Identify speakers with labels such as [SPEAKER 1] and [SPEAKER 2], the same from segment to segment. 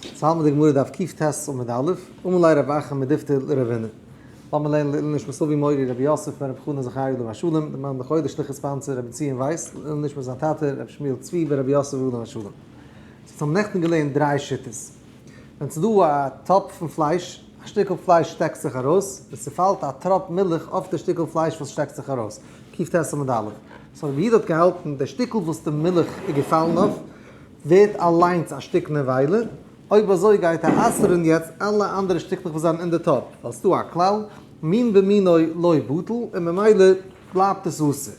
[SPEAKER 1] ס'האלט מיט די גמרא דף קט עמוד א', אמר ליה רב אחא מדיפתי לרבינא. לאמיר לערנען לעילוי נשמת אבי מורי רבי יוסף בן רבי חנן זכרי' עליו השלום, די מאן דחודש שליחות sponsor רבי ציון ווייס, לעילוי נשמת זיין טאטע רבי שמואל צבי בן רבי יוסף עליו השלום. סאו אונז האבן נעכטן געלערנט דריי שיטות. ווען ס'איז דא א טאפ פון פלייש, א שטיקל פלייש שטעקט זיך ארויס, און ס'פאלט א טראפ מילך אויף די שטיקל פלייש וואס שטעקט זיך ארויס, קט עמוד א'. so רבי יהודה האט געהאלטן די שטיקל וואס די מילך איז געפאלן אויף, ווערט אליינס א שטיק נבילה, אויב אזוי גייט ער אסר'ן יעצט אלע אנדערע שטיקלעך וואס זענען אין די טאפ, ווייל ס'דא א כלל, מין במינו לא בטל, און ממילא בלייבט עס אסור.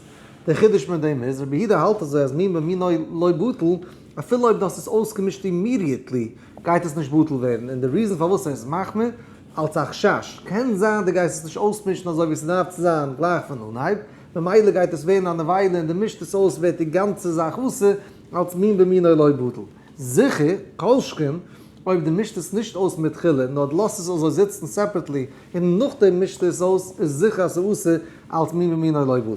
[SPEAKER 1] דער חידוש מיט דעם איז, רבי יהודה האלט אזוי אז מין במינו לא בטל, אפילו אויב דאס איז אויסגעמישט immediately גייט עס נישט בטל ווערן, און די reason פארוואס ער איז מחמיר, אלס א חשש, קען זיין דו גייסט עס נישט אויסמישן אזוי ווי ס'דארף צו זיין גלייך פון אנהייב, ממילא גייט עס ווערן א נבילה און דו מישט עס אויס ווערט די גאנצע זאך אסור, אלס מין במינו לא בטל. זיכער, כל שכן, אויב דו מישט עס נישט אויס מתחילה, נאר דו לאזט עס אזוי זיצן separately און נאכדעם מישטו עס אויס, איז זיכער אז ס'איז אסור אלס מין במינו לא בטל.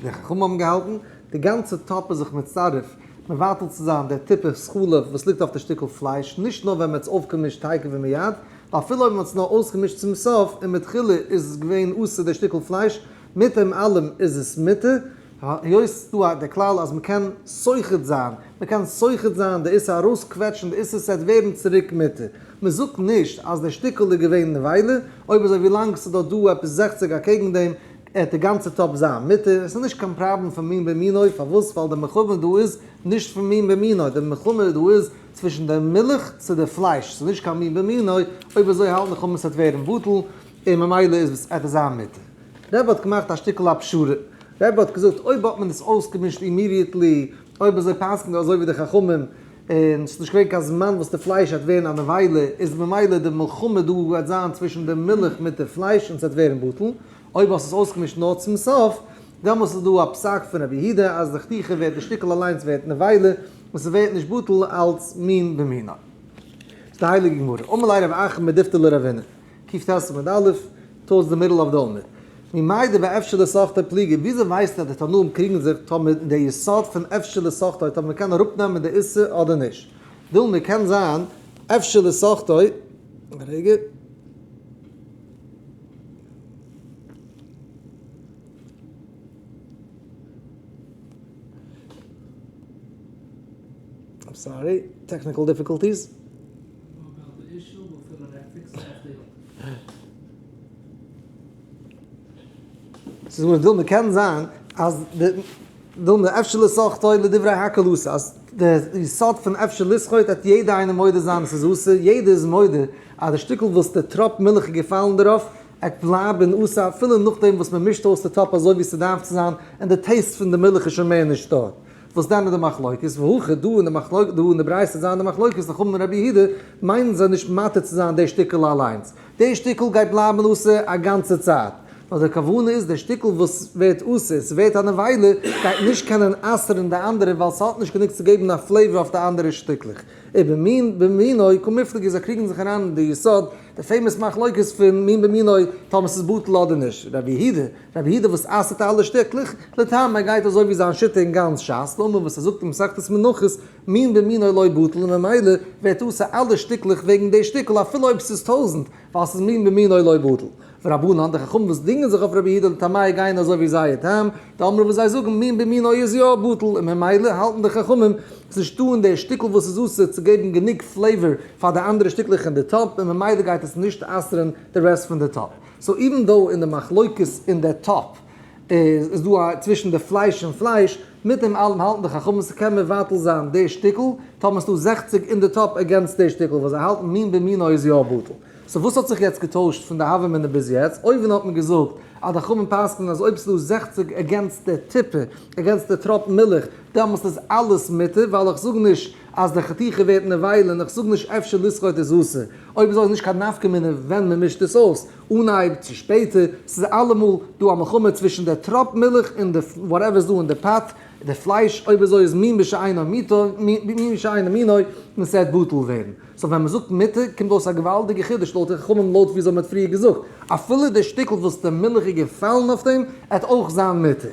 [SPEAKER 1] די חכמים האבן געהאלטן, די גאנצע טאפ איז זיך מצטרף מבטל צו זיין די טיפה חלב וואס ליגט אויף די שטיקל פלייש, נישט נאר ווען מ'האט עס אויפגעמישט תיכף ומיד, אפילו אויב מ'האט עס נאר אויסגעמישט צום סוף און מתחילה איז עס געווען אסור די שטיקל פלייש, מיט דעם אלעם איז עס מותר, היות ס'דא א די כלל אז מ'קען סוחט זיין, מ'קען סוחט זיין די איסור ארויסקוועטשן די איסור ס'עט ווערן צוריק מותר, מ'זאגט נישט אז די שטיקל איז געווען נבילה, אויב אזוי ווילאנג ס'איז דארט דא עפעס זעכציג אקעגן דעם עט די גאנצע טאפ זיין מותר, עס איז נישט קיין פראבלעם פון מין במינו, פארוואס? ווייל די מלחמה דא איז נישט פון מין במינו, די מלחמה דא איז צווישן די מילך צו די פלייש, ס'איז נישט קיין מין במינו, אויב אזוי האלטן די חכמים ס'עט ווערן בטל, און ממילא איז עס עט עס זיין מותר. רבי האט געמאכט א שטיקל א פשרה, רבי האט געזאגט אויב האט מען עס אויסגעמישט immediately, אויב אזוי פסק'נט אזוי ווי די חכמים, און ס'איז נישט געווען קיין זמן וואס די פלייש וועט ווערן א נבילה, איז ממילא די מלחמה דא וועט זיין צווישן די מילך מיט די פלייש און ס'וועט ווערן בטל, אויב האסט עס אויסגעמישט נאר צום סוף, דעמאלס איז דא א פסק פון רבי יהודה אז די חתיכה ווערט די שטיקל אליינס ווערט נבילה און ס'ווערט נישט בטל אלץ מין במינו. זאגט די הייליגע גמרא, אמר ליה רב אחא מדיפתי לרבינא, קט עמוד א', towards the middle of the עמוד. ממאי דבאפשר לסוחטו פליגי, וויאזוי ווייסטו אז די תנאים קריגן זיך טאמער די יסוד פון אפשר לסוחטו טאמער מ'קען אראפנעמען די איסור אדער נישט? דילמא קען זיין אפשר לסוחטו, א רגע. I'm sorry, technical difficulties. ס'איז מיר דילמא קען זיין אז די דילמא אפשר לסחטו לדברי הכל אסור אז די יסוד פון אפשר לסחוט האט יעדע איינער מודה זיין עס איז אסור יעדער איז מודה אז די שטיקל וואס די טראפ מילך איז געפאלן דערויף עט בלייבן אסור אפילו נאכדעם וואס מען מישט אויס די טאפ אזוי ווי ס'דארף צו זיין און די taste פון די מילך איז שוין מער נישט דארט. וואס דען איז די מחלוקת? והכא דא אין די מחלוקת דא אין די ברייתא זיין די מחלוקת חכמים און רבי יהודה מיינען זיי נישט מתיר צו זיין די שטיקל אליינס, די שטיקל גייט בלייבן אסור א גאנצע צייט, נאר די כוונה איז די שטיקל וואס ווערט אסור, ס'ווערט א נבילה, גייט נישט קענען אסר'ן די אנדערע ווייל ס'האט נישט גענוג צו געבן א flavor אויף די אנדערע שטיקלעך. ובמין במינו קמיפלגי זיי קריגן זיך אריין אין די יסוד, די famous מחלוקת פון מין במינו טאמער ס'איז בטל אדער נישט. רבי יהודה, רבי יהודה וואס אסר'ט אלע שטיקלעך, לטעמיה גייט אזוי ווי זיין שיטה אין גאנץ שס, לאמר וואס ער זאגט אין מסכת מנחות, מין במינו לא בטל און ממילא ווערט אסור אלע שטיקלעך וועגן די שטיקל אפילו אויב ס'איז טויזענט, ווייל ס'איז מין במינו לא בטל. ורבנן, די חכמים וואס דינגען זיך אויף רבי יהודה לטעמיה גייען אזוי ווי זייער טעם, דאמרי וואס זיי זאגן מין במינו איז יא בטל און ממילא האלטן די חכמים ס'איז נישטא אין די שטיקל וואס איז אסור צו געבן גענוג flavor פאר די אנדערע שטיקלעך אין די טאפ און ממילא גייט עס נישט אסר'ן די rest פון די טאפ. so even though אין די מחלוקת אין די טאפ איז דא א צווישן די פלייש און פלייש, מיט דעם אלעם האלטן די חכמים ס'קען מבטל זיין די שטיקל, טאמער ס'דא 60 אין די טאפ against די שטיקל וואס זיי האלטן מין במינו איז יא בטל. so וואס האט זיך יעצט געטוישט פון די הוה אמינא ביז יעצט? אויבן האט מען געזאגט אז די חכמים פסק'נען אז אויב ס'דא 60 against די טיפה, against די טראפ מילך, דעמאלסט איז אלעס מותר, ווייל איך זאג נישט אז די חתיכה ווערט נבילה און איך זאג נישט אפשר לסחוט איז אסור. אויב אזוי איז נישט קיין נפקא מינה ווען מ'מישט עס אויס, אנהייב צו שפעטער, ס'איז אלעמאל דא א מלחמה צווישן די טראפ מילך און די whatever איז דא אין די pot, די פלייש, אויב אזוי איז מין בשאינו מיתו, מין בשאינו מינו, און ס'וועט בטל ווערן. so ווען מ'זאגט מותר קומט אויס א געוואלדיגע חידוש לויט די חכמים לויט וויאזוי מ'האט פריער געזאגט, אפילו די שטיקל וואס די מילך איז געפאלן אויף דעם עט אויך זיין מותר.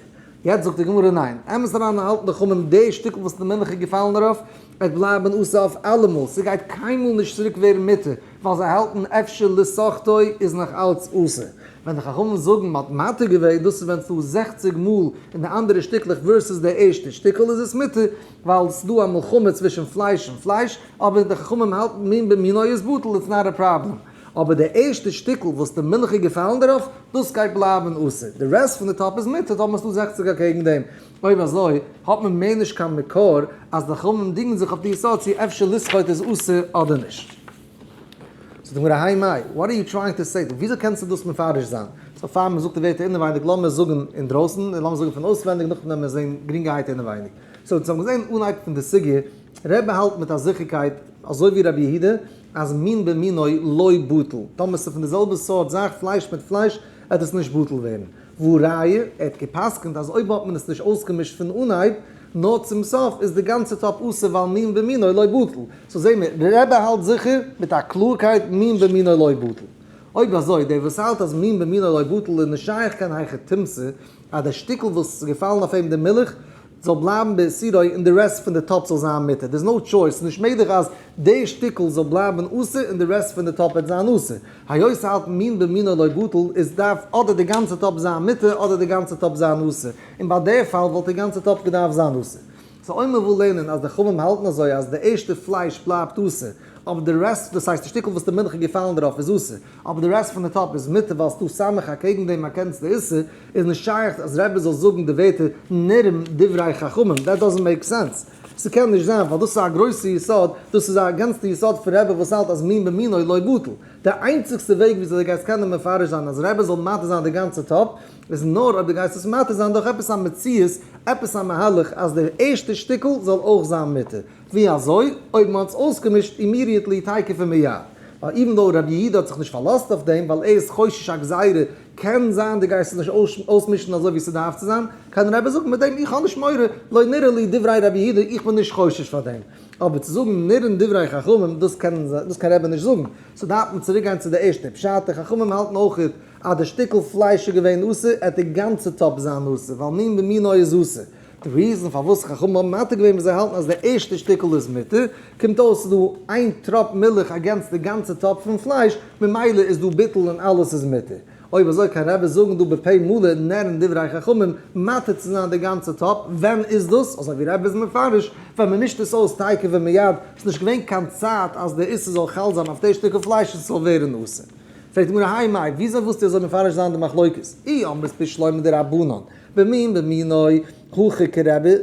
[SPEAKER 1] יעצט זאגט די גמרא ניין, אמת אריין האלטן די חכמים די שטיקל וואס די מילך איז געפאלן דערויף. וועט בלייבן אסור אויף אלעמאל, ס'גייט קיינמאל נישט צוריק ווערן מותר, ווייל זיי האלטן אפשר לסחטו איז נאך אלץ אסור. ווען די חכמים זאגן מ'האט מתיר געווען, דאס איז ווען ס'דא 60 מאל אין די אנדערע שטיקלעך versus די ערשטע שטיקל איז עס מותר, ווייל ס'דא א מלחמה צווישן פלייש און פלייש, אבער די חכמים האלטן מין במינו איז בטל, it's not a problem. אבער די ערשטע שטיקל וואס די מילך איז געפאלן דערויף, דאס גייט בלייבן אסור. די רעסט פון די טאפ איז מותר, טאמער ס'דא 60 אקעגן דעם. אויב אזוי, האט מען מער נישט קיין מקור אז די חכמים דינגען זיך אויף די יסוד צו אפשר לסחוט איז אסור אדער נישט. זאגט די גמרא, האי מאי, what are you trying to say? וויאזוי קענסטו דאס מפרש זיין? so פאר מען זאגט די ווערטער אינעווייניג, לאמיר זאגן אינדרויסן, און לאמיר זאגן פון אויסווענדיג, נאכדעם וועלן מיר זען גרינגערהייט אינעווייניג. so אונז האבן געזען אנהייב פון די סוגיא, רבי האלט מיט א זיכערקייט, אזוי ווי רבי יהודה, אז מין במינו לא בטל. טאמער ס'איז פון די זעלבע סארט זאך, פלייש מיט פלייש, וועט עס נישט בטל ווערן. והא ראיה, ער האט גע'פסק'נט אז אויב האט מען עס נישט אויסגעמישט פון אנהייב, נאר צום סוף, איז די גאנצע טאפ אסור ווייל מין במינו לא בטל. so זעהן מיר, רבי האלט זיכער מיט א קלארקייט מין במינו לא בטל. אויב אזוי, דער וואס האלט אז מין במינו לא בטל איז נישט שייך קיין היכי תמצא אז דער שטיקל וואס איז געפאלן אויף אים די מילך זאל בלייבן באיסורו און די רעסט פון די טאפ זאל זיין מותר. There's no choice, ס'איז נישט מעגליך אז די שטיקל זאל בלייבן אסור און די רעסט פון די טאפ וועט זיין אסור. היות ס'האלט מין במינו לא בטל איז דארף אדער די גאנצע טאפ זיין מותר אדער די גאנצע טאפ זיין אסור. און ביי די פאל וואלט די גאנצע טאפ געדארפט זיין אסור. so אויב מ'וויל לערנען אז די חכמים האלטן אזוי אז די ערשטע פלייש בלייבט אסור, אבער די רעסט, דאס הייסט די שטיקל וואס די מילך איז געפאלן דערויף איז אסור, אבער די רעסט פון די טאפ איז מותר ווייל ס'דא סמך אקעגן דעם אקענסט די איסור, איז נישט שייך אז רבי זאל זאגן די ווערטער נראים דברי חכמים, that doesn't make sense. ס'קען נישט זיין, ווייל דאס איז א גרויסע יסוד, דאס איז א גאנצע יסוד פון רבי וואס האלט אז מין במינו לא בטל. די איינציגסטע וועג וויאזוי דו גייסט קענען מפרש זיין אז רבי זאל מתיר זיין די גאנצע טאפ, איז נאר אויב דו גייסט עס מתיר זיין דורך עפעס א מציאות, עפעס א מהלך אז דער ערשטע שטיקל זאל אויך זיין מותר. ווי אזוי? אויב מ'האט עס אויסגעמישט immediately תיכף ומיד. ווייל even though רבי יהודה האט זיך נישט פארלאזט אויף דעם ווייל ער איז חושש א גזירה, קען זיין דו גייסט עס נישט אויסמישן אזוי ווי ס'דארף צו זיין, קען רבי זאגן מיט דעם איך האב נישט מורא, לא נראה לי דברי רבי יהודה, איך בין נישט חושש פאר דעם. אבער צו זאגן נראין דברי חכמים דאס קען דאס קען רבי נישט זאגן. so דארף מען צוריק גיין צו די ערשטע פשט, די חכמים האלטן אויך אז די שטיקל פלייש איז געווען אסור, עט די גאנצע טאפ זיין אסור, ווייל מין במינו איז אסור. די reason פארוואס חכמים האבן מתיר געווען וואס זיי האלטן אז די ערשטע שטיקל איז מותר, קומט אויס ס'איז דא איין טראפ מילך against די גאנצע טאפ פון פלייש, ממילא איז דא ביטול און אלעס איז מותר. אויב אזוי קען רבי זאגן דא בפה מלא נראין דברי חכמים מתיר צו זיין די גאנצע טאפ, ווען איז דאס? אזוי ווי רבי איז מפרש, ווען מ'מישט עס אויס תיכף ומיד, ס'איז נישט געווען קיין צייט אז די איסור זאל חל זיין אויף די שטיקל פלייש און ס'זאל ווערן אסור. פרעגט די גמרא האי מאי, וויאזוי ווילסטו אזוי מפרש זיין די מחלוקת? אי אמרת בשלמא דרבנן, במין במינו הכי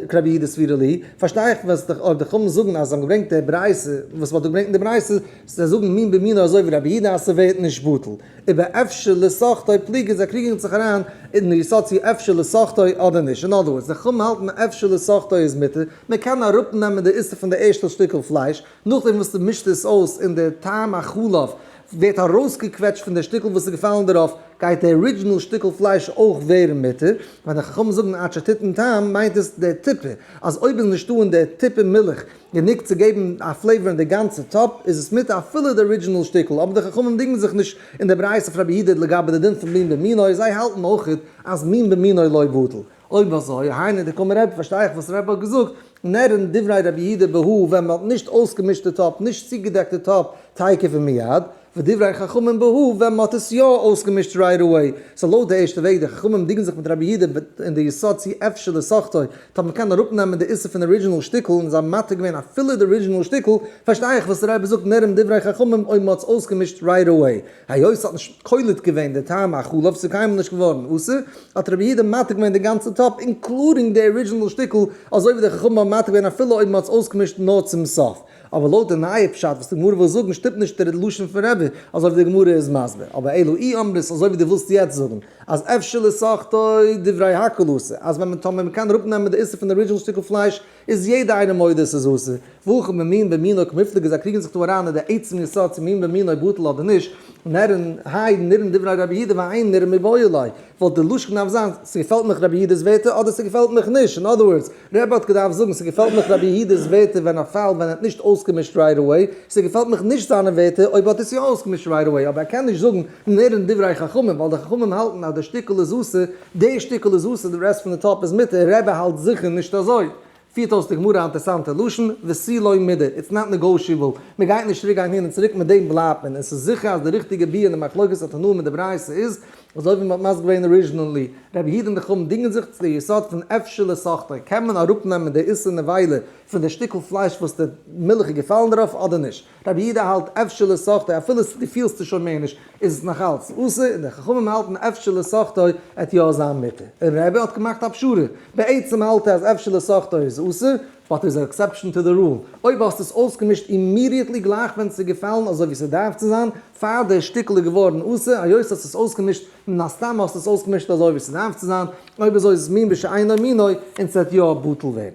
[SPEAKER 1] כרבי יהודה סבירא להו, פארשטיי איך וואס די אויב די חכמים זאגן אז זיי האבן געברענגט די ברייתא, וואס מ'האט דא געברענגט אין די ברייתא, זיי זאגן מין במינו אזוי ווי רבי יהודה אז ס'ווערט נישט בטל. ובאפשר לסחטו פליגי זיי קריגן זיך אריין אין די יסוד צו אפשר לסחטו אדער נישט. אין other words, די חכמים האלטן אפשר לסחטו איז מותר, מ'קען אראפנעמען די איסור פון די ערשטע שטיקל פלייש, נאכדעם וואס דו מישט עס אויס און די טעם החלב ווערט ארויסגעקוועטשט פון די שטיקל וואס איז געפאלן דערויף, גייט די original שטיקל פלייש אויך ווערן מותר. ווען די חכמים זאגן עד שתתן טעם מיינט עס די טיפה, אז אויב איז נישטא אין די טיפה מילך גענוג צו געבן א flavor אין די גאנצע טאפ, איז עס מותר אפילו די original שטיקל, אבער די חכמים דינגן זיך נישט אין די ברייתא פון רבי יהודה לגבי די דין פון מין במינו, זיי האלטן אויך אז מין במינו לא בטל. אויב אזוי, היינו דקאמר רבי, פארשטיי איך וואס רבי האט געזאגט, נראין דברי רבי יהודה בהא ווען מען האט נישט אויסגעמישט די טאפ, נישט צוגעדעקט די טאפ תיכף ומיד, ודברי חכמים בהא ווען מען האט עס יא אויסגעמישט right away. so לויט די ערשטע וועג, די חכמים דינגן זיך מיט רבי יהודה אין די יסוד צו אפשר לסחטו, טאמער מען קען אראפנעמען די איסור פון די original שטיקל און זיי מתיר געווען אפילו די original שטיקל, פארשטיי איך וואס רבי זאגט נראין דברי חכמים אויב מען האט עס אויסגעמישט right away. היות ס'האט נישט קולט געווען די טעם החלב, ס'איז קיינמאל נישט געווארן אסור, האט רבי יהודה מתיר געווען די גאנצע טאפ including די original שטיקל, אזוי ווי די חכמים האבן מתיר געווען אפילו אויב מ'האט עס אויסגעמישט נאר צום סוף. אבער לויט די נייע פשט וואס די גמרא וויל זאגן שטימט נישט די לשון פון רבי אזוי ווי די גמרא איז מסביר. אבער אלא אי אמרת אזוי ווי דו ווילסט יעצט זאגן אז אפשר לסחטו דברי הכל אסור, אז ווען מען טאמער מ'קען אראפנעמען די איסור פון די original שטיקל פלייש איז יעדע איינער מודה עס איז אסור, והכא במין במינו קמיפלגי זיי קריגן זיך דא אריין אין די עצם יסוד צו מין במינו בטל אדער נישט, נראין האי נראין דברי רבי יהודה והאין נראין מיבעי ליה, וואלט די לשון געדארפט זיין ס'געפעלט מיך רבי יהודה'ס ווערטער אדער ס'געפעלט מיך נישט, אין other words, רבי האט געדארפט זאגן ס'געפעלט מיך רבי יהודה'ס ווערטער ווען א פאל ווען ער האט נישט אויסגעמישט right away, ס'געפעלט מיך נישט זיינע ווערטער אויב האט עס יא אויסגעמישט right away, אבער ער קען נישט זאגן נראין דברי חכמים ווייל די חכמים האלטן אז די שטיקל איז אסור, די שטיקל איז אסור די רעסט פון די טאפ איז מותר, רבי האלט זיכער נישט אזוי. פירט אויס די גמרא א אינטערסאנטע לשון, ותו לא מידי, it's not negotiable, מען גייט נישט צוריק גיין הין און צוריק, מיט דעם בלייבט מען, און ס'איז זיכער אז די ריכטיגע ביאור אין די מחלוקת התנאים מיט די ברייתא איז, אזוי ווי מען האט מסביר געווען originally, רבי יהודה און די חכמים דינגען זיך צו די יסוד פון אפשר לסחטו, קען מען אראפנעמען די איסור נבילה פון די שטיקל פלייש וואס די מילך איז געפאלן דערויף אדער נישט? רבי יהודה האלט אפשר לסחטו אפילו דו פילסט עס שוין מער נישט איז עס נאך אלץ אסור, און די חכמים האלטן אפשר לסחטו עט יא זיין מותר, און רבי האט געמאכט א פשרה, בעצם האלט ער אז אפשר לסחטו איז אסור, but איז א exception to the rule, אויב האסטו עס אויסגעמישט immediately גלייך ווען ס'איז געפאלן אזוי ווי ס'דארף צו זיין, פאר דער שטיקל איז געווארן אסור, היות האסט עס אויסגעמישט, מן הסתם האסטו עס אויסגעמישט אזוי ווי ס'דארף צו זיין, אויב אזוי איז עס מין בשאינו מינו, און ס'וועט יא בטל ווערן.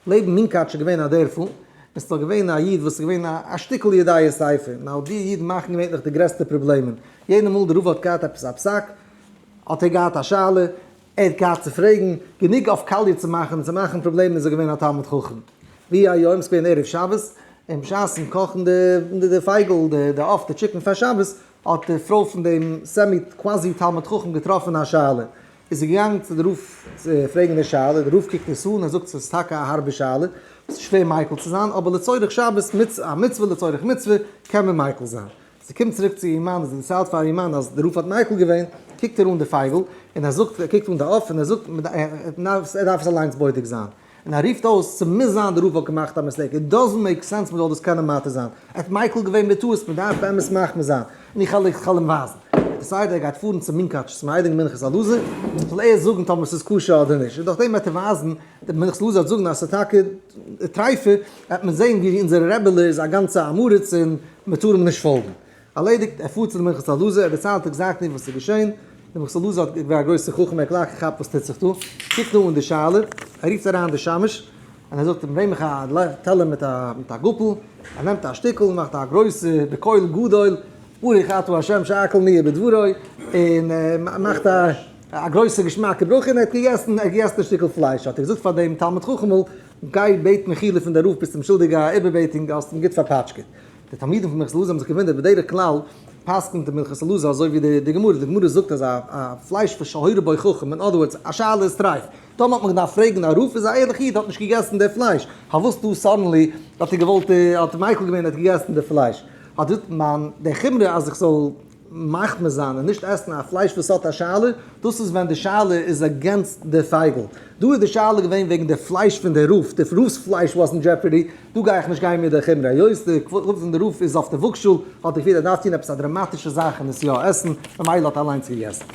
[SPEAKER 1] לעבן מונקאטש איז געווען א דערפל, און ס'איז דאך געווען א איד וואס איז געווען א שטיקל יודע ספר, now די אידן מאכן געווענליך די גרעסטע פראבלעמען, יעדע מאל די רב האט געהאט עפעס א פסק, האט ער געהאט א שאלה, ער האט געהאט צו פרעגן, גענוג אויף קאליע צו מאכן און צו מאכן פראבלעמען איז ער געווען א תלמיד חכם. ויהי היום, ס'איז געווען ערב שבת, און בשעת'ן קאכן די פייגל, די עוף, די chicken פאר שבת, האט די פרוי פון דעם semi קוואזי תלמיד חכם געטראפן א שאלה, איז זי געגאנגען צו די רב צו פרעגן די שאלה, די רב קוקט עס אן און זאגט ס'איז טאקע א הארבע שאלה, ס'איז שווער מיקל צו זיין, אבער לצורך שבת מצוה, א מצוה לצורך מצוה, קען מען מיקל זיין. זי קומט צוריק צו איר מאן און זי דערציילט פאר איר מאן אז די רב האט מיקל געווען, קוקט ער אן די פייגל און ער זאגט, ער קוקט אן די עוף און ער זאגט, ער דארף עס אליינס בודק זיין. און ער רופט אויס, ס'מוז זיין די רב האט געמאכט א mistake, it doesn't make sense מ'זאל דאס קענען מתיר זיין, ער האט מיקל געווען בטעות, מ'דארף באמת מחמיר זיין, און איך וועל איך וועל אים ווייזן. ער decide ער גייט פארן צו מונקאטש צום הייליגן מנחת אלעזר, זאל ער זאגן טאמער ס'איז כשר אדער נישט, און דורך דעם וועט ער ווייזן, דער מנחת אלעזר וועט זאגן אז ס'איז טאקע טריפה, וועט מען זען ווי אונזער רעבעלע איז א גאנצע עם הארץ און מ'טאר אים נישט פאלגן. ערלעדיגט, ער פארט צו די מנחת אלעזר, ער דערציילט exactly וואס איז געשען, די מנחת אלעזר האט געווען א גרויסע חכם, ער האט גלייך געכאפט וואס טוט זיך דא, קוקט אן די שאלה, ער רופט אריין די שמש, און ער זאגט אים ברענג מיך א טעלער מיט א מיט א גאפל, ער נעמט א שטיקל, מאכט א גרויסע בקול גדול, ברוך אתה ה' שהכל נהיה בדברו, און מאכט א א גרויסע געשמאקע ברכה, און ער האט געגעסן, ער האט געגעסן די שטיקל פלייש, האט ער געזאגט פאר דעם תלמיד חכם'ל, גיי בעט מחילה פון די רב ביסט אים שולדיג א איבערבעטונג, האסט אים גוט פארפאטשקעט. די תלמידים פון מנחת אלעזר האבן זיך געוואונדערט, בדרך כלל פסק'נט די מנחת אלעזר אזוי ווי די גמרא, די גמרא זאגט אז א פלייש פון שהורה בו חכם, אין other words, א שאלה איז טרייף, טאמער האט מען געדארפט פרעגן א רב איז א ערליכע איד האט נישט געגעסן די פלייש, פארוואס דא suddenly האט ער געוואלט האט מיקל געווען ער האט געגעסן די פלייש, האט געזאגט מיין די חומרא אז איך זאל מחמיר זיין און נישט עסן א פלייש וואס האט א שאלה, דאס איז ווען די שאלה איז against די פייגל. דא איז די שאלה געווען וועגן די פלייש פון די רב, די רב'ס פלייש was in jeopardy, דא גיי איך נישט גיין מיט די חומרא, היות די כבוד פון די רב איז אויף די וואגשאל, האט ער געפירט ער דארף טון עפעס א דראמאטישע זאך און עס יא עסן, ממילא האט ער אליינס געגעסן.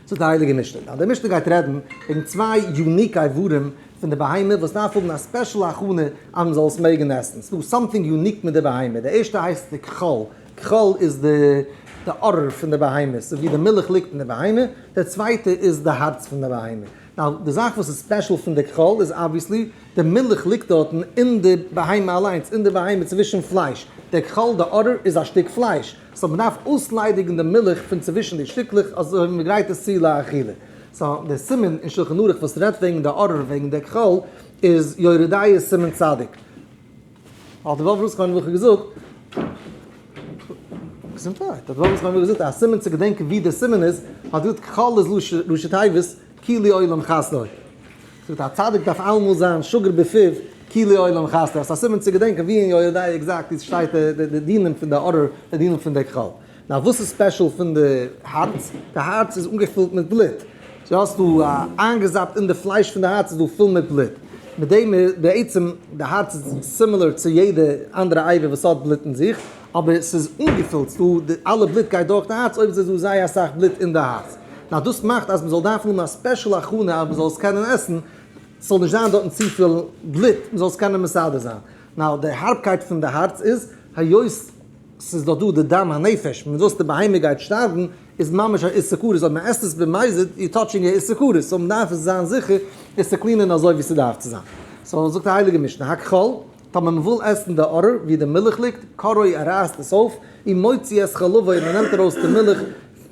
[SPEAKER 1] זאגט די הייליגע משנה. now די משנה גייט רעדן וועגן צוויי unique איברים פון די בהמה וואס דארף האבן א special הכנה אז מען זאל עס מעגן עסן. ס'דא something unique מיט די בהמה. די ערשטע הייסט די כחול. כחול איז די די udder פון די בהמה, ס'איז ווי די מילך ליגט אין די בהמה, די צווייטע איז די הארץ פון די בהמה. now די זאך וואס איז special פון די כחול איז obviously די מילך ליגט דארטן אין די בהמה אליינס, אין די בהמה צווישן פלייש, די כחול די udder איז א שטיק פלייש, so מ'דארף אויסליידיגן די מילך פון צווישן די שטיקלעך אזוי ווי מ'גרייט עס צו לאכילה. so די סימן אין שלחן ערוך וואס רעדט וועגן די udder וועגן די כחול איז יורה דעה סימן צדיק. האט דער וואלף רוסקאן וועלכע געזאגט, געזונטהייט, האט דער וואלף רוסקאן געזאגט א סימן צו געדענקען ווי דער סימן איז, האט געזאגט כחול איז ראשי תיבות כי לעולם חסדו. זאגט א צדיק דארף אלעמאל זיין שגור בפיו כי לעולם חסדו, עס איז א סימן צו געדענקען ווי אין יורה דעה exactly שטייט די דינים פון די udder, די דינים פון די כחול. now וואס איז special פון די הארץ? די הארץ איז אנגעפילט מיט בלוט, so האסטו איינגעזאפט אין די פלייש פון די הארץ איז דא פול מיט בלוט, מיט דעם איז בעצם די הארץ איז similar צו יעדע אנדערע אבר וואס האט בלוט אין זיך, אבער ס'איז אנגעפילט, ס'דא די אלע בלוט גייט דורך די הארץ, אויב איז דא זייער אסאך בלוט אין די הארץ. now דאס מאכט אז מ'זאל דארפן האבן א special הכנה אז מ'זאל עס קענען עסן, ס'זאל נישט זיין דארטן צופיל בלוט, מ'זאל עס קענען מסדר זיין. now די הארבקייט פון די הארץ איז, היות ס'איז דאך דא די דם הנפש, מיט וואס די בהמה גייט שטארבן, איז ממש א איסור כרת, אויב מ'עסט עס במזיד, you're touching א איסור כרת, so מ'דארף עס זיין זיכער עס צו clean ען אזוי ווי ס'דארף צו זיין. so זאגט די הייליגע משנה, הכחול, טאמער מ'וויל עסן די udder ווי די מילך ליגט, קורעו ער רייסט עס אויף, ומוציא את חלבו און מ'נעמט ארויס די מילך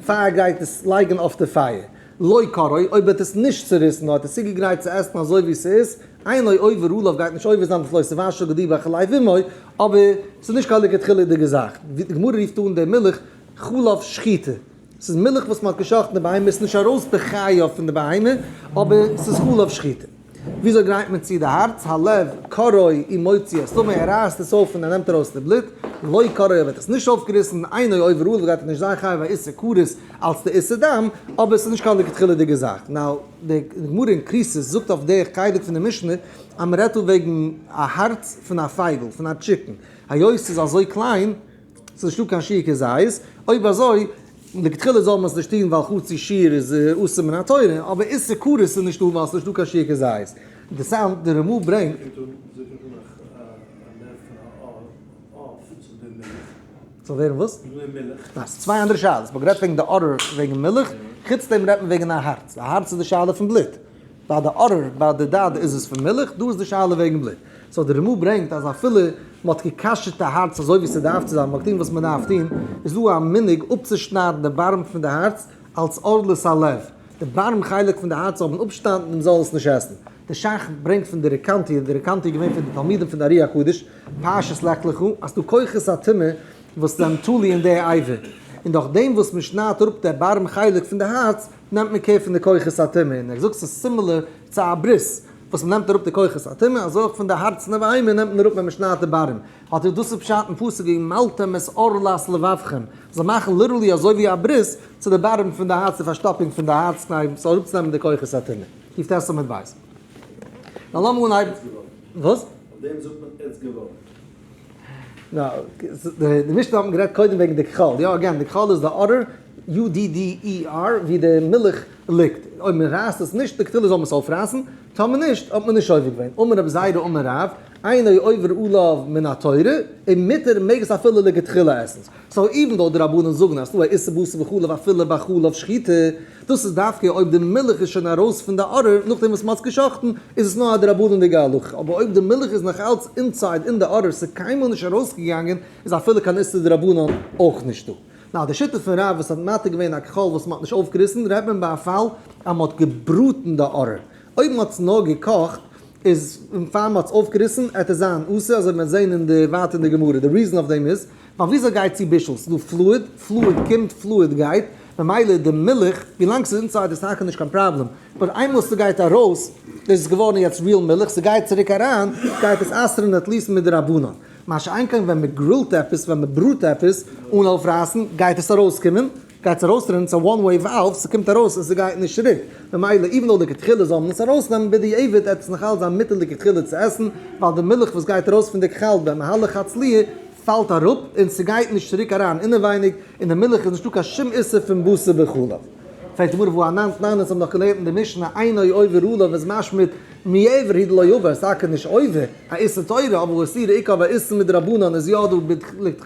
[SPEAKER 1] פאר ער גייט עס לייגן אויף די פייער. לא קרעו, אויב האט עס נישט צוריסן נאר האט עס צוגעגרייט צו עסן אזוי ווי ס'איז, אינו עובר עליו גייט נישט עובר זיין אויף לא תבשל גדי בחלב אמו, אבער ס'איז נישט קיין לכתחילה'דיגע זאך, ווי די גמרא רופט אן די מילך חלב שחיטה, ס'איז מילך וואס מ'האט גע'שחט'ן די בהמה, ס'איז נישט ארויס בחייו פון די בהמה, אבער ס'איז חלב שחיטה. וויאזוי גרייט מען צו די הארץ? הלב קורעו ומוציא את דמו, ער רייסט עס אויף און ער נעמט ארויס די בלוט, לא קרעו ער ווערט עס נישט אויפגעריסן, אינו עובר עליו גייט ער נישט זיין חייב א איסור כרת אלס די איסור דם, אבער עס איז נישט קיין לכתחילה'דיגע זאך. Now, די גמרא אין כריתות זאגט אויף די חלק פון די משנה אז מען רעדט דא וועגן א הארץ פון א פייגל, פון א chicken, היות ס'איז אזוי קליין, ס'איז נישטא קיין שיעור כזית, אויב אזוי, לכתחילה זאל מען עס נישט טון ווייל חצי שיעור איז אסור מן התורה, אבער איסור כרת איז נישטא ווייל ס'איז נישטא קיין שיעור כזית. אינטערעסאנט, די רמ"א ברענגט. זאל ווערן וואס? ניין, ס'איז צוויי אנדערע שאלות. מ'האט גערעדט וועגן די ערער וועגן מילך, חוץ דעם רעדט מען וועגן א הארץ. די הארץ איז די שאלה פון בלוט. ביי די ערער, ביי די דד איז עס פון מילך, דא איז די שאלה וועגן בלוט. So די רמ"א ברענגט אז אפילו מ'האט גע'כשר'ט די הארץ אזוי ווי ס'דארף צו זיין, מ'האט געטון וואס מ'דארף טון, איז דא א מנהג אפצושניידן די ברעם פון די הארץ אלס ערלת הלב. די ברעם חלק פון די הארץ זאל מען אפשניידן און מ'זאל עס נישט עסן. די ש"ך ברענגט פון די רקנטי, די רקנטי איז געווען פון די תלמידים פון די ארי הקדוש, פרשת לך לך, אז ס'דא כוחות הטומאה וואס זענען תלוי אין די אבר, און דורך דעם וואס מ'שניידט אראפ די ברעם חלק פון די הארץ, נעמט מען care פון די כוחות הטומאה, און ער זאגט ס'איז similar צו א ברית וואס מ'נעמט אראפ די כוחות הטומאה, אזוי אויך פון די הארץ פון די בהמה נעמט מען אראפ ווען מ'שניידט די ברעם. האט ער דאס איז פשט אין פסוק ומלתם את ערלת לבבכם, זאל מאכן literally אזוי ווי א ברית צו די ברעם פון די הארץ, די פארשטאפונג פון די הארץ כדי ס'זאל אראפצונעמען די כוחות הטומאה. קט עמוד ב'. נאר לאמיר אנהייבן. וואס?
[SPEAKER 2] אויף דעם זאגט מען עץ געוואלד.
[SPEAKER 1] נא, די משנה האט מען גערעדט קודם וועגן די כחול, יא again די כחול איז די udder, UDDER, ווי די מילך ליגט, אויב מען רייסט עס נישט די כתילה זאל מען עס אויפרייסן, טאמער נישט האט מען נישט עובר געווען, אמר רבי זירא אמר רב, אינו עובר עליו מן התורה, ומותר מעג עס אפילו לכתחילה עסן, so even though די רבנן זאגן אז ס'דא א איסור בשר בחלב אפילו ביי חלב שחיטה, דאס איז דווקא אויב די מילך איז שוין ארויס פון די udder נאכדעם וואס מ'האט עס גע'שחט'ן, איז עס נאר א דרבנן'דיגע הלכה, אבער אויב די מילך איז נאך אלץ inside אין די udder, ס'איז קיינמאל נישט ארויסגעגאנגען, איז אפילו קיין איסור דרבנן אויך נישטא. נאר די שיטה פון רב וואס האט מתיר געווען א כחול וואס מ'האט נישט אויפגעריסן, רעדט מען ביי א פאל אז מ'האט געבראטן די udder. אויב מ'האט עס נאר געקאכט, איז פאר מ'האט עס אויפגעריסן, עט עס זיין אסור, אזוי ווי מ'וועט זען אין די ווייטער אין די גמרא, די reason אויף דעם איז, ווייל וויאזוי גייט צו בישול? ס'איז דא fluid, fluid קומט, fluid גייט, ממילא די מילך, ווילאנג ס'איז inside איז טאקע נישט קיין פראבלעם, but איינמאל ס'גייט ארויס, דאס איז געווארן יעצט real מילך, ס'גייט צוריק אריין, גייט עס אסר'ן at least מדרבנן. מה שאין כן ווען מ'גרילט עפעס, ווען מ'בראט עפעס, אן אויפרייסן, גייט עס ארויסקומען, גייט עס ארויסרינען, ס'איז א one way valve, ס'קומט ארויס און ס'גייט נישט צוריק, ממילא even though לכתחילה זאל מען עס ארויסנעמען בדיעבד עט עס נאך אלץ זיין מותר לכתחילה צו עסן, ווייל די מילך וואס גייט ארויס פון די כחל במהלך הצליה פאלט אראפ און ס'גייט נישט צוריק אריין אינעווייניג, אין די מילך איז נישטא קיין שום איסור פון בשר בחלב. פרעגט די גמרא והא אנן תנן אונז האבן דאך געלערנט אין די משנה אינו עובר עליו איז משמע מעבר הוא דלא עבר, ס'טאקע נישט עובר א איסור תורה אבער איסורא איכא אבער איסור מדרבנן איז יא דא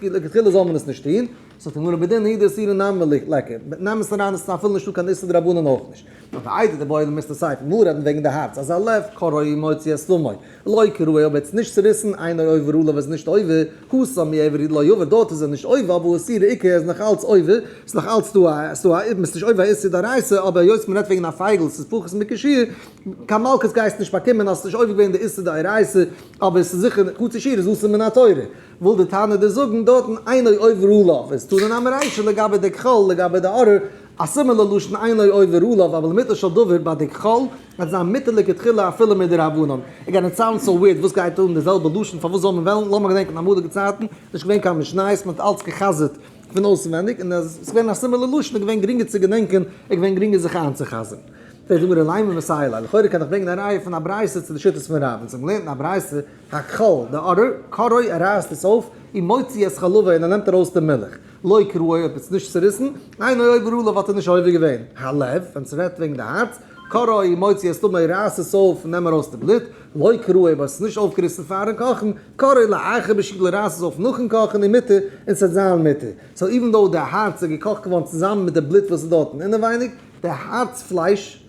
[SPEAKER 1] לכתחילה זאל מען עס נישט טון. זאגט די גמרא בדין הוא דאיסורא נמי ליכא, נעם עס אריין עס איז אפילו נישטא קיין איסור דרבנן אויך נישט. נאר ואיידי דבעי למיתני סיפא, מיר רעדן וועגן די הארץ, אז הלב קרעו ומוציא את דמו, לא קרעו אויב ער האט עס נישט צוריסן, אינו עובר עליו איז נישט עובר, התם מעבר הוא דלא עבר דארט איז ער נישט עובר אבער איסורא איכא איז נאך אלץ עובר, ס'איז נאך אלץ דא א, ס'איז דא א, מ'איז נישט עובר א איסור דאורייתא, אבער היות מ'רעדט וועגן א פייגל ס'איז פחות מכשיעור, קיין מלקות גייסטו נישט באקומען אז ס'איז נישט עובר געווען די איסור דאורייתא, אבער ס'איז זיכער חצי שיעור איז אסור מן התורה. וויל די תנא דיר זאגן דארטן אינו עובר עליו איז תנא נמי רישא לגבי די כחול לגבי די ערער א similar לשון אינו עובר עליו אבל לאמיתו של דבר ביי די כחול וועט זיין מותר לכתחילה אפילו מדרבנן. Again it sounds so weird וואס גייט אן די זעלבע לשון פארוואס זאל מען וועלן לאמיר געדענקען אמאליגע צייטן נישט געווען קיין משניות מען האט אלץ גע'חזר'ט פון אויסענווענדיג און אז עס איז געווען א similar לשון איז געווען גרינגער צו געדענקען איז געווען גרינגער זיך איינצו'חזר'ן. פרעגט די גמרא לימא מסייע ליה לכאורה קען איך ברענגען א ראיה פון א ברייתא צו די שיטות פון רב אונז האבן געלערנט אין א ברייתא הכחול, די udder, קרעו, ער רייסט עס אויף, ומוציא את חלבו, און ער נעמט ארויס די מילך. לא קרעו, האט עס נישט צוריסן, אינו עובר עליו האט ער נישט עובר געווען. הלב, ווען ס'רעדט וועגן די הארץ, קרעו ומוציא את דמו, רייס עס אויף און נעם ארויס די בלוט. לא קרעו, אויב האסט עס נישט אויפגעריסן פארן קאכן, קרעו לאחר בישולו, רייס עס אויף נאכן קאכן ומותר, און ס'וועט זיין מותר. So even though די הארץ איז געקאכט געווארן צוזאמען מיט די בלוט וואס איז דארטן אינעווייניג, די הארץ פלייש,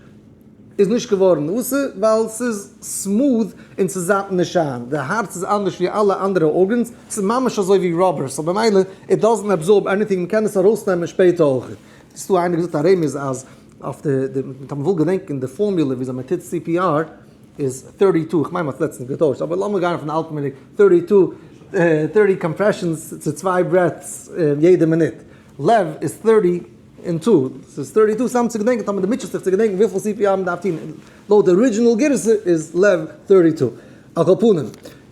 [SPEAKER 1] איז נישט געווארן אסור ווייל ס'איז smooth און ס'זאפט נישט איין, די הארץ איז אנדערש ווי אלע אנדערע organs, ס'איז ממש אזוי ווי rubber, so במילא it doesn't absorb anything, מ'קען עס ארויסנעמען שפעטער אויך. ס'איז דא איינער געזאגט א רמז אז אויף די די מ'וויל געדענקען די formula וויאזוי מ'טוט CPR איז thirty two, כ'מיין מ'האט לעצטנס געטוישט אבער לאמיר גיין אויפן אלטן מנהג, thirty two thirty compressions צו צוויי breaths יעדע מינוט, לב איז thirty. און two, ס'איז 32 סתם צו געדענקען, טאמער דו מוטשעסט זיך צו געדענקען וויפיל CPR מען דארף טון, לויט די original גירסא איז לב 32. על כל פנים,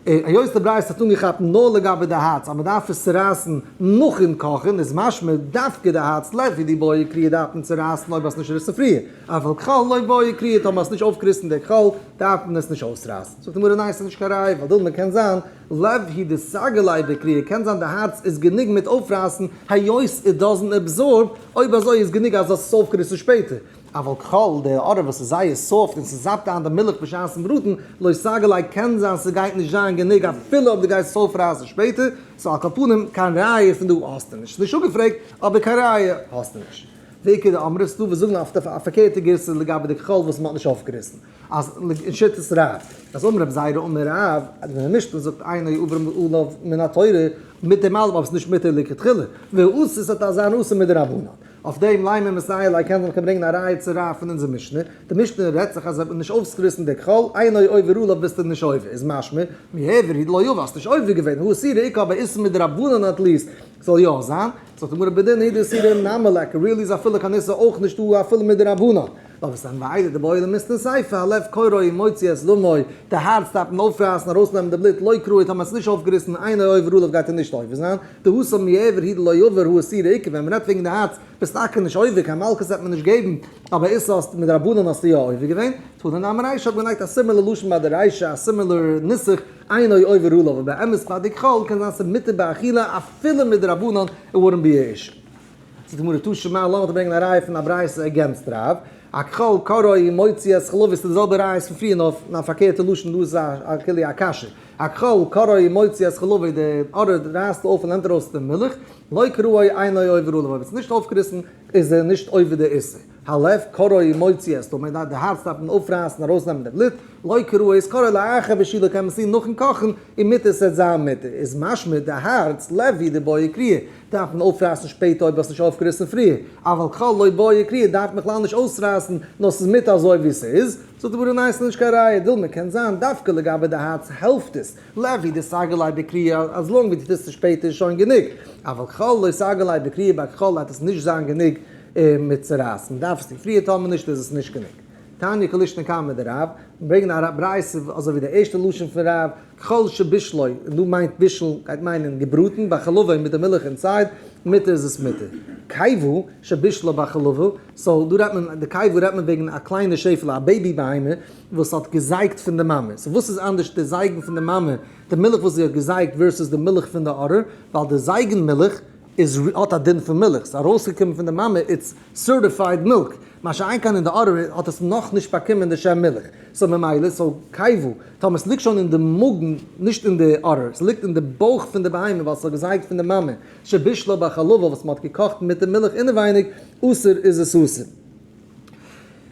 [SPEAKER 1] היות די ברייתא האט אנגעכאפט נאר לגבי די הארץ אז מען דארף עס צורייסן נאכן קאכן, איז משמע דווקא די הארץ לב הוא דבעי קריעה דארף מען צורייסן אויב האסט נישט געריסן פריער, אבל כחול לא בעי קריעה טאמער האסט נישט אויפגעריסן די כחול דארף מען עס נישט אויסרייסן. זאגט די גמרא ניין ס'איז נישט קיין ראיה ווייל דילמא קען זיין לב הוא דסגי ליה בקריעה קען זיין די הארץ איז גענוג מיט אויפרייסן היות it doesn't absorb, אויב אזוי איז גענוג אז האסט עס אויפגעריסן שפעטער. אבל כחול, די ערב וואס איז זייער soft און ס'זאפט איין די מילך בשעת'ן בראטן, לא סגי ליה קען זיין ס'גייט נישט זיין גענוג אפילו אויב דו גייסט עס אויפרייסן שפעטער, so על כל פנים קיין ראיה פון דא האסטו נישט. ס'נישט אפגעפרעגט, אבער קיין ראיה האסטו נישט. ואיכא דאמרי ס'דא וואס זאגן אויף די פארקערטע גירסא לגבי די כחול וואס מ'האט נישט אויפגעריסן, אז אין שיטת רב, אז אמר רב זירא אמר רב, אז ווען די משנה זאגט אינו עובר עליו מן התורה, מיט דעם אלעם אבער ס'נישט מותר לכתחילה, ואסור ס'האט אזא נושא מדרבנן. אויף דעם לימא מסייע ליה קען זיין מ'קען ברענגען א ראיה צו רב פון אונזער משנה, די משנה רעדט זיך אז אויב מ'נישט אויפגעריסן די כחול, אינו עובר עליו ביסטו נישט עובר, איז משמע, מיעבר הוא דלא עבר האסט נישט עובר געווען, הא איסורא איכא אבער איסור מדרבנן at least זאל יא זיין, זאגט די גמרא בדין הוא דאיסורא נמי ליכא, really איז אפילו קיין איסור אויך נישט דא אפילו מדרבנן. אבער סתם ואיידי דבעי למיתנא סיפא, הלב קורעו ומוציא את דמו, די הארץ דארף מען אויפרייסן ארויסנעמען די בלוט, לא קרעו טאמער עס איז נישט אויפגעריסן אינו עובר עליו גייט ער נישט עובר זיין, דהתם מיעבר הוא דלא עבר הא איסורא איכא, ווען מען רעדט וועגן די הארץ ביסט טאקע נישט עובר, קיין מלקות וועט מען נישט געבן, אבער איסור האסט מדרבנן האסטו יא עובר געווען, תנא נמי רישא האט מען געלייגט א similar לשון ביי די רישא א similar נוסח, אינו עובר עליו, אבער באמת ביי די כחול קען זיין ס'איז מותר באכילה אפילו מדרבנן, it wouldn't be a issue. זאגט די גמרא תא שמע לאמיך דיר ברענגען א ראיה פון א ברייתא against רב, הכחול קרעו ומוציא את חלבו ס'איז די זעלבע ראיה פון פריער נאר אין א פארקערטע לשון דא איז א כאילו א קשיא, הכחול קרעו ומוציא את חלבו די ערב רייסט אויף און נעמט ארויס די מילך, לא קרעו אינו עובר עליו אויב עס איז נישט אויפגעריסן איז ער נישט עובר די איסור. הלב קרעו ומוציא את דמו, די הארץ דארף מען אויפרייסן ארויסנעמען די בלוט, לא קרעו איז קרעו לאחר בישולו קען מען עס טון נאכן קאכן, ומותר ס'וועט זיין מותר, איז משמע די הארץ, לב הוא דבעי קריעה, דארף מען אויפרייסן שפעטער אויב האסט נישט אויפגעריסן פריער, אבל כחול לא בעי קריעה דארף מען בכלל נישט אויסרייסן נאר ס'איז מותר אזוי ווי ס'איז, זאגט די גמרא ניין ס'איז נישט קיין ראיה, דילמא קען זיין דווקא לגבי די הארץ העלפט עס, לב הוא דסגי ליה בקריעה as long ווי דו טוסט עס שפעטער איז שוין גענוג, אבל כחול לא סגי ליה בקריעה ביי כחול וועט עס נישט זיין גענוג מיט צורייסן, מ'דארף עס טון פריער טאמער נישט איז עס נישט גענוג. תניא כלישנא קמיה דרב, ברענגען א ברייתא אזוי ווי די ערשטע לשון פון רב, כחול שבישלו, און דא מיינט בישול גייט מיינען געבראטן, בחלבו מיט די מילך inside, מותר איז עס מותר. קיבה שבישלו בחלבו, so דא רעדט מען, די קיבה רעדט מען וועגן א קליינע שעפעלע, א baby בהמה, וואס האט געזייגט פון די מאמע. so וואס איז אנדערש די זייגן פון די מאמע, די מילך וואס זי האט געזייגט versus די מילך פון די udder, ווייל די זייגן מילך איז האט א דין פון מילך, ס'איז ארויסגעקומען פון די מאמע, it's certified milk, מה שאין כן אין די udder האט עס נאכנישט באקומען די שם מילך, so ממילא so קיבה, טאמער ס'ליגט שוין אין די מאגן, נישט אין די udder, ס'ליגט אין די בויך פון די בהמה ווייל ס'האט געזייגט פון די מאמע, שבישלה בחלבה וואס מ'האט געקאכט מיט די מילך אינעווייניג, אסור איז עס אסור.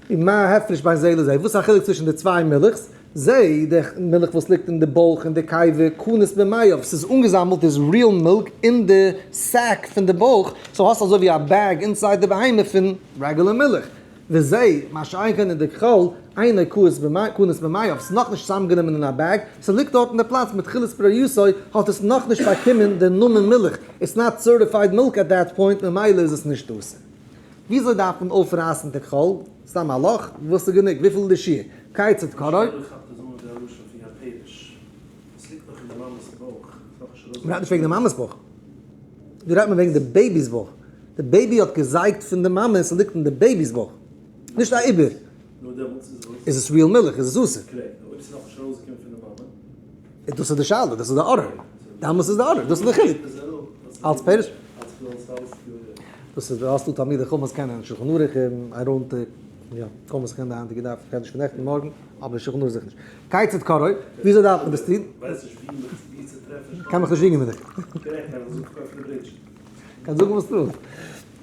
[SPEAKER 1] ומה הפרש בין זה לזה, וואס איז א חילוק צווישן די צוויי מילך'ס? זה, די מילך וואס ליגט אין די בויך אין די קיבה, כנוס במעיו, ס'איז אנגעזאמלט איז real milk אין די sack פון די בויך, so האסט אזוי ווי א bag inside די בהמה פון רעגולער מילך. וזה, מה שאין כן אין די כחול, אינו כנוס במעיו, ס'איז נאכנישט צוזאמגענומען אין א bag, ס'ליגט דארט אין די פלאץ מתחילת פריותו האט עס נאכנישט באקומען די נאמען מילך, it's not certified milk at that point, ממילא איז עס נישט אסור. וויאזוי דארף מען אויפרייסן די כחול? סתם א לאך? וואס איז גענוג? וויפיל איז די שיעור? כיצד קרעו? מ'רעדט נישט וועגן די מאמע'ס בויך. דא רעדט מען וועגן די baby 'ס בויך. די baby האט געזייגט פון די מאמע און ס'ליגט אין די baby 'ס בויך. נישט א עובר. איז עס real מילך? איז עס אסור? דאס איז די שאלה, דאס איז די udder. דאמאלס איז די udder, דאס איז די חילוק. אלץ פירוש. דאס איז האסטו תלמידי חכם וואס קענען שולחן ערוך און I don't יא, קוים וואס איך קען די היינטיגע דף, איך רעד נישט פון נעכטן מארגן, אבער שולחן ערוך זיכער נישט. כיצד קרעו, וויאזוי דארף מען דאס טון?
[SPEAKER 2] ווייס נישט ווי מיך ווי צו טרעפן.
[SPEAKER 1] קען מיך נישט רינגען מיט דיך.
[SPEAKER 2] גערעכט, איך זוך אויפן bridge.
[SPEAKER 1] קען זאגן וואס דו ווילסט.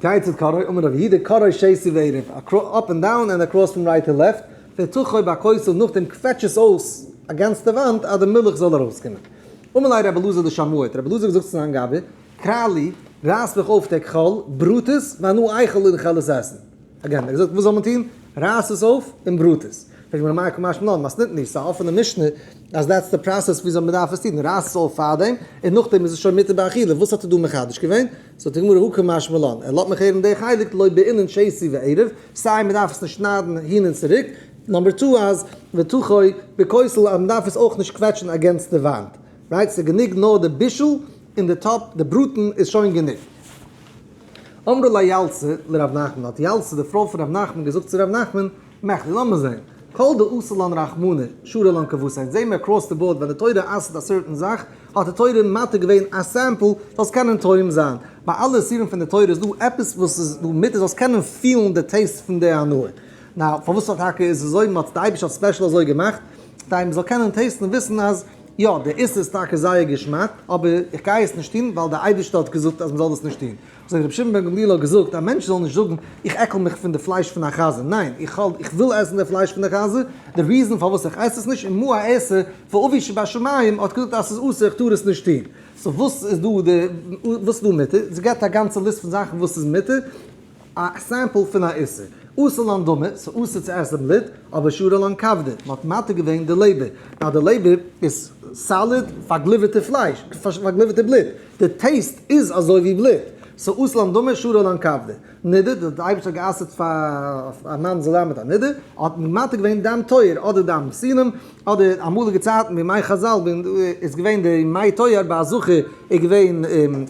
[SPEAKER 1] כיצד קרעו, אמר רב יהודה, קרעו שתי וערב, up and down and across from right to left, ותוכו בכותל, נאכדעם קוועטש עס אויס against די וואנט אז די מילך זאל ארויסקומען. אמר ליה רבי אלעזר לשמעיה, האט רבי אלעזר געזאגט צו זיין גבאי, קרע לי, רייס מיך אויף די כחול, בראט עס, ואנא איכול און כ'על עס עסן. Again, ער האט געזאגט, וואס זאל מען טון? רייס עס אויף און בראט עס. פרעגט די גמרא מאי קא משמע לן, מתניתין, ס'איז א אפענע משנה אז that's די process וויאזוי מ'דארף עס טון, רייס עס אויף פארדעם, און נאכדעם איז עס שוין מותר באכילה, וואס האט ער דא מחדש געווען? זאגט די גמרא הא קא משמע לן, ער לאזט מיך הערן די חלק לא בעינן שתי וערב, סיי מ'דארף עס נישט שניידן הין און צוריק, number two אז וטחו בכותל אז מ'דארף עס אויך נישט קוועטשן against די וואנט, right? ס'איז גענוג נאר די בישול און די טאפ, די בראטן איז שוין גענוג. אמרה ליה ילתא לרב נחמן, האט ילתא די פרוי פון רב נחמן געזאגט צו רב נחמן, מכדי, לאמיר זען, כל דאסר לן רחמנא, שרי לן כוותיה, זעהן מיר across the board ווען די תורה אסר'ט א certain זאך, האט די תורה מתיר געווען א sample זאלסט קענען טועם זיין, ביי אלע איסורים פון די תורה איז דא עפעס וואס איז דא מותר זאלסט קענען פילן די taste פון די הנאה. now פארוואס טאקע איז אזוי, מען האט די אייבערשטער האט special אזוי געמאכט, כדי מען זאל קענען taste ן און וויסן אז יא, די איסור איז טאקע זייער געשמאק, אבער איך גיי עס נישט טון ווייל די אייבערשטער האט געזאגט אז מען זאל דאס נישט טון. אזוי ווי רבי שמעון בן גמליאל האט געזאגט, א מענטש זאל נישט זאגן, איך עקל מיך פון די פלייש פון א חזיר, ניין, איך האלט, איך וויל עסן די פלייש פון די חזיר, די reason פארוואס איך עס עס נישט, און מה אעשה, ואבי שבשמים האט געזאגט אז ס'איז אסור, איך טאר עס נישט טון. so וואס איז דא די, וואס איז דא מותר? זי געבט א גאנצע list פון זאכן וואס איז מותר, א sample פון א איסור. אסר לן דמא, ס'איז אסור צו עסן בלוט, אבער שרי לן כבדא, מ'האט מתיר געווען די לעבער. ווייל די לעבער איז solid פארגליווערטע פלייש, פארגליווערטע בלוט, די taste איז אזוי ווי בלוט. ס'איז אסר לן דמא, שרי לן כבדא. נידה, די אייבערשטער האט גע'אסר'ט פאר א מאן זאל זיין מיט א נידה, האט מען מתיר געווען דם טוהר אדער דם בתולים, אדער אמאליגע צייטן בימי חזל איז געווען די ימי טוהר ביי א זכר איז געווען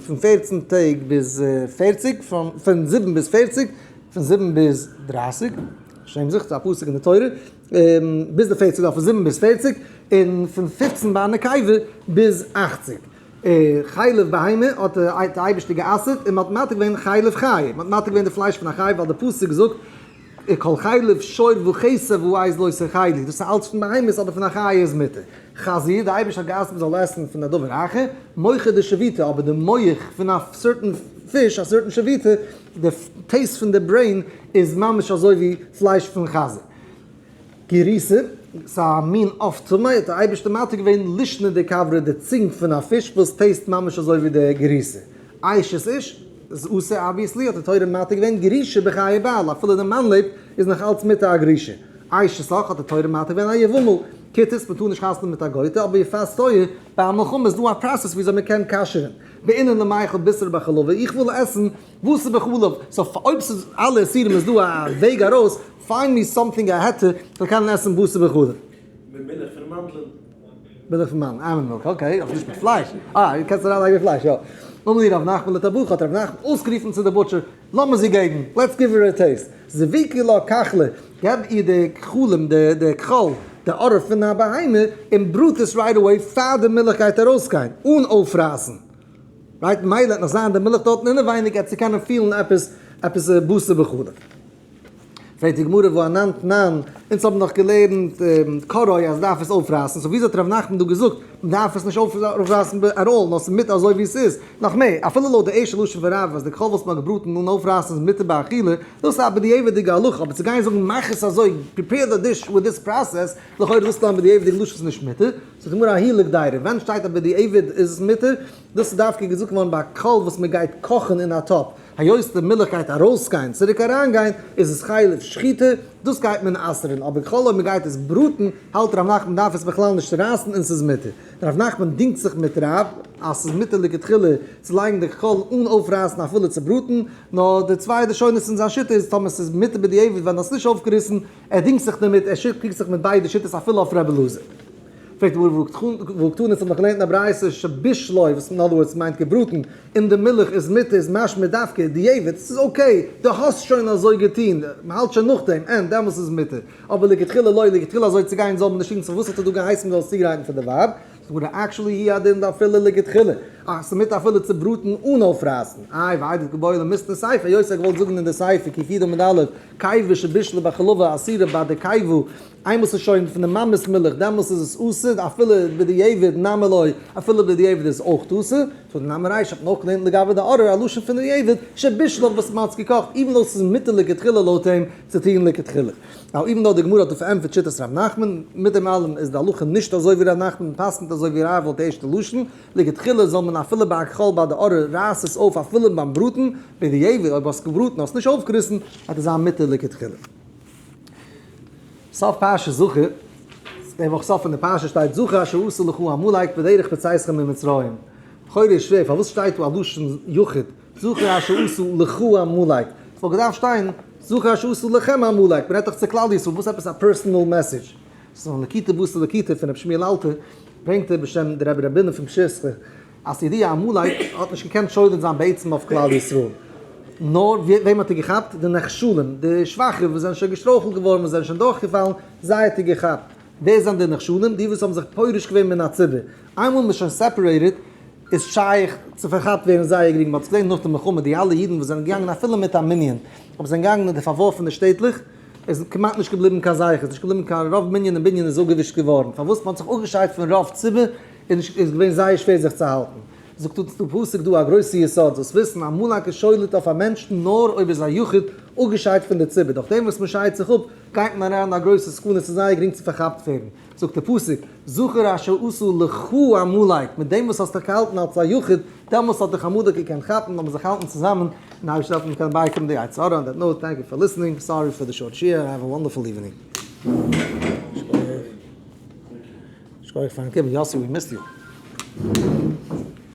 [SPEAKER 1] פון 14 טעג ביז 40, פון 7 ביז 40, פון 7 ביז 30, שעם זיך, ס'איז א פסוק אין די תורה, ביז די 40, פון 7 ביז 40, און פון 15 ביי א נקבה ביז 80. חלב בהמה האט די אייבערשטער גע'אסר'ט און מ'האט מתיר געווען חלב חיה, מ'האט מתיר געווען די פלייש פון א חיה ווייל די פסוק זאגט כל חלב שור וכשב העז לא תאכלו, דאס איז אלץ פון בהמות אבער פון א חיה איז מותר. חזיר, די אייבערשטער האט גע'אסר'ט מ'זאל עסן פון א דבר אחר, מוחא דשביטא, אבער די מח פון א certain פיש, א certain שביטה, די taste פון די brain איז ממש אזוי ווי פלייש פון חזיר. גריסא, ס'איז א מין עוף טמא, האט דער אייבערשטער מתיר געווען לישנא דכוורי די צונג פון א פיש וואס taste ממש אזוי ווי די גריסא. אשת איש, איז אסור obviously, האט די תורה מתיר געווען גרושה בחיי בעלה, אפילו די מאן לעבט איז נאך אלץ מותר א גרושה. אשת אח האט די תורה מתיר געווען א יבמה. כותית, מ'טאר נישט חתונה מיט א גויטע, אבער יפת תואר, ביי א מלחמה איז דא א process וויאזוי מ'קען כשר'ן. בעינן למיכל בישרא בחלבא, איך וויל עסן בשר בחלב, so אויב ס'איז אלע איסורים איז דא א וועג ארויס, find me something א היתר זאל קענען עסן בשר בחלב.
[SPEAKER 2] מיט מילך פון מאנדלען.
[SPEAKER 1] מילך פון מאנדלען, almond milk, okay, אבער נישט מיט פלייש. אה, דו קענסט אריינלייגן פלייש, יא. אמר ליה רב נחמן לטבחא, האט רב נחמן אויסגערופן צו די butcher, לאמיר זי געבן, let's give her a taste. זביקו לה כחלא, געב איר די כחלים, די כחול, די עור פון א בהמה, און בראט עס right away פאר די מילך גייט ארויסגיין, אן אויפרייסן. right, מילא וועט נאך זיין די מילך דארטן אינעווייניג עט זי קענען פילן עפעס, עפעס בשר בחלב. פרעגט די גמרא והא אנן תנן, אונז האבן דאך געלערנט קרעו אז דארף עס אויפרייסן, so וויאזוי האט ר' נחמן דא געזאגט מ'דארף עס נישט אויפרייסן at all נאר ס'איז מותר אזוי ווי עס איז, נאך מער, אפילו לויט די ערשטע לשון פון רב אז די כחול וואס מ'האט געבראטן אן אויפרייסן איז מותר באכילה, דאס איז א בדיעבד'יגע הלכה, אבער צו גיין זאגן מאך עס אזוי, prepare the dish with this process, לכאורה דאס איז דאך א בדיעבד'יגע לשון ס'איז נישט מותר, זאגט די גמרא ההיא לקדירה, ווען שטייט אז בדיעבד איז עס מותר? דאס איז דווקא געזאגט געווארן ביי א כחול וואס מ'גייט קאכן אין א טאפ, היות די מילך גייט ארויסגיין צוריק אריינגיין איז עס חלב שחיטה, דאס גייט מען אסר'ן, אבער כחול אויב מ'גייט עס בראטן האלט ר' נחמן דארף עס בכלל נישט רייסן און ס'איז מותר. ר' נחמן דינגט זיך מיט רב אז ס'איז מותר לכתחילה צו לייגן די כחול אן אויפרייסן אפילו צו בראטן, נאר די צוויי לשונות אין זיין שיטה איז טאמער ס'איז מותר בדיעבד ווען האסט נישט אויפגעריסן, ער דינגט זיך דערמיט, ער קריגט זיך מיט ביידע שיטות אפילו אויף ר' אלעזר. פרעגט די גמרא והא קתני האט מען געלערנט אין א ברייתא שבישלו וואס אין other words מיינט געבראטן אין די מילך איז מותר איז משמע דווקא דיעבד ס'איז okay דו האסט שוין אזוי געטון מ'האלט שוין נאכדעם and דעמאלס איז מותר אבער לכתחילה לא לכתחילה אזוי צו גיין זאל מען נישט טון so וואס האט ער דא געהייסן מ'זאל עס צוגרייטן פאר די ווייב? זאגט די גמרא actually הוא הדין דאפילו לכתחילה אז ס'איז מותר אפילו צו בראטן אן אויפרייסן איי ואיידי דקא בעי למיתנא סיפא היות ער האט געוואלט זאגן אין די סיפא קי"ד עמוד א' קיבה שבישלה בחלבא אסירה ביי די קיבה איינמאל ס'איז שוין פון די מאמע'ס מילך דעמאלס איז עס אסור, אפילו בדיעבד נמי לא, אפילו בדיעבד איז אויך אסור, תנא נמי רישא האט מען אויך געלערנט לגבי די ערור א לשון פון דיעבד, שבישלה וואס מ'האט עס געקאכט, even though ס'איז מותר לכתחילה לויט אים צו טון לכתחילה. now even though די גמרא האט דא פארענטפערט שיטת ר' נחמן, מיט דעם אלעם איז די הלכה נישט אזוי ווי ר' נחמן פסק'נט אזוי ווי רב לויט די ערשטע לשון, לכתחילה זאל מען אפילו ביי א כחול ביי די ערור רייס עס אויף אפילו ביים בראטן, בדיעבד אויב האסט געבראטן האסט נישט אויפגעריסן וועט עס זיין מותר לכתחילה. סוף פרשת זכור, די וואך סוף פון די פרשה שטייט זכור אשר עשה לך עמלק בדרך בצאתכם ממצרים. לכאורה איז שווער, פארוואס שטייט דא א לשון יחיד, זכור אשר עשה לך עמלק? ס'וואלט געדארפט שטיין זכור אשר עשה לכם עמלק, מ'רעדט דאך צו כלל ישראל, וואס עפעס א personal message? ס'איז אין לקיטה בתר לקיטה פון רבי שמואל אלתר, ברענגט ער בשם די רבי ר' בונם פון פשיסחא, אז ס'ידוע עמלק האט נישט געקענט שולט זיין בעצם אויף כלל ישראל, נאר וועם האט ער געכאפט? די נחשלים, די שוואכע וואס זענען שוין געשטרויכלט געווארן, וואס זענען שוין דורכגעפאלן, זיי האט ער געכאפט. ווער זענען די נחשלים? די וואס האבן זיך פורש געווען מן הציבור. איינמאל מ'איז שוין separated, איז שייך צו פארכאפט ווערן זייער גרינג. מ'האט עס געזען נאך די מלחמה, די אלע אידן וואס זענען געגאנגען אפילו מיט א מנין, אבער זענען געגאנגען אין די פארווארפענע שטעטלעך, איז כמעט נישט געבליבן קיין זכר, איז נישט געבליבן קיין רוב מנין און בנין איז אפגעווישט געווארן. פארוואס? מ'האט זיך אפגעשיידט פון רוב ציבור, איז נישט איז געווען זייער שווער זיך צו האלטן. זאגט אונז דער פסוק דא א גרויסע יסוד, זאלסט וויסן עמלק איז שולט אויף א מענטשן נאר אויב איז א יחיד אפגעשיידט פון די ציבור, דורך דעם וואס מען שיידט זיך אפ גייט מען אריין אין א גרויסע סכנה, ס'איז זייער גרינג צו פארכאפט ווערן. זאגט דער פסוק, זכור אשר עשה לך עמלק, מיט דעם וואס האסט דיך געהאלטן אלס א יחיד, דעמאלס האט דיך עמלק געקענט כאפן, לאמיר זיך האלטן צוזאמען, און אייבערשטער העלפן מיר קענען בייקומען די יצר הרע, on that note, thank you for listening, sorry for the short שיעור, have a wonderful evening. שכוח פארן קומען, יאסי, we missed you.